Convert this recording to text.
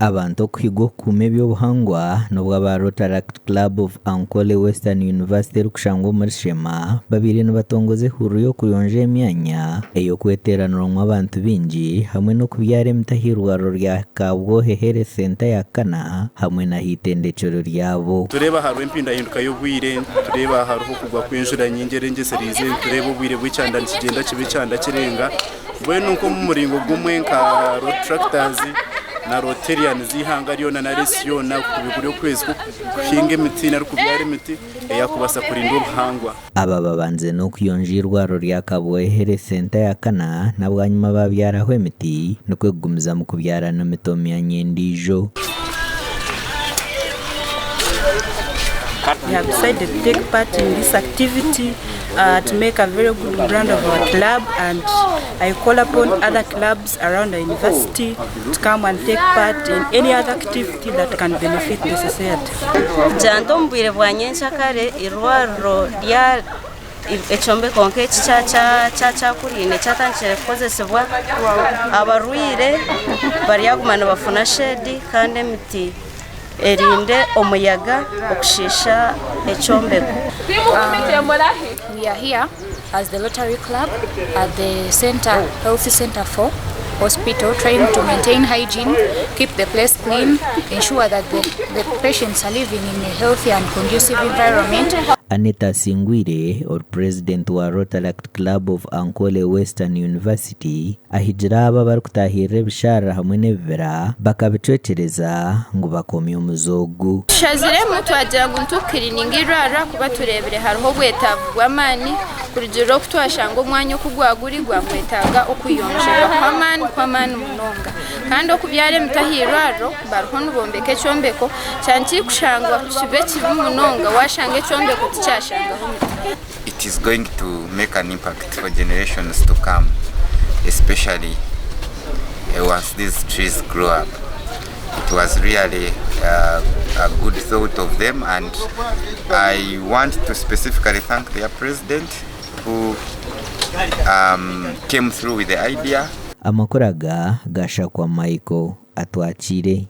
Abantu okuhigwa okukuuma eby'obuhangwa n'obu aba Rotaract Club of Ankole Western University erikushangwa omuri Sheema babaire nibatongoza ehururu y'okuyonja emyanya ey'okweteeranirwamu abantu baingi hamwe n'okubyara emiti ah'eirwariro rya Kabwohe Health Centre ya kana hamwe n'ah'eitendekyero ryabo. Nitureeba hariho empindahinduka y'obwire, nitureeba hariho okugwa kw'enjura nyingi erengyesereize, nitureeba obwire bw'ekyanda nikigyenda kiba ekyanda kirenga. Mbwenu nk'omu muringo gumwe nka Rotractors na Rotarians eihanga ryona nari ensi yoona kuri kuri okwezi kw'okuhinga emiti nari kubyara emiti eyakubaasa kurinda obuhangwa. Aba babandize n'okuyonja eirwariro rya Kabwohe Health Centre ya kana na bwanyima babyaraho emiti nikwo kugumizamu kubyara n'emiti omu myanya endiijo. We have decided to take part in this activity to make a very good brand of our club and I call upon other clubs around the university to come and take part in any other activity that can benefit the society. Kugira nti omu bwire bwa nyenkyakare eirwariro rya ekyombeko nk'eki kyakyakuriine kyatandikire kukozesibwa abarwaire baryaguma nibafuna shedi kandi emiti erinde omuyaga okushiisha ekyombeko. We are here as the Rotary Club at the center, Health Center 4 Hospital trying to maintain hygiene, keep the place clean, ensure that the, the patients are living in a healthy and conducive environment. Annet Asingwire, ori purezidenti wa Rotaract Club of Ankole Western University, Ahigire abo abarikutaahirira ebisharara hamwe n'ebibira bakabicwekyereza ngu bakomye omuze ogu. Tushaziremu twagira ngu nitukukirininga eirwariro ahakuba tureebire hariho obwetaavu bw'amaani kurugiirira oku twashanga omwanya oku gwaguri gwamwetaaga okuyonjebwa kw'amaani kw'amaani munonga kandi okubyara emiti aha irwariro bariho nibombeka ekyombeko kyaba nikikushangwa kibe kibi munonga washanga ekyombeko tikyashangaho miti. It is going to make an impact for generations to come especially once these trees grow up. It was really a, a good thought of them and I want to specifically thank their president who um, came through with the idea. Amakuru aga gashakwa Michael Atwakiire.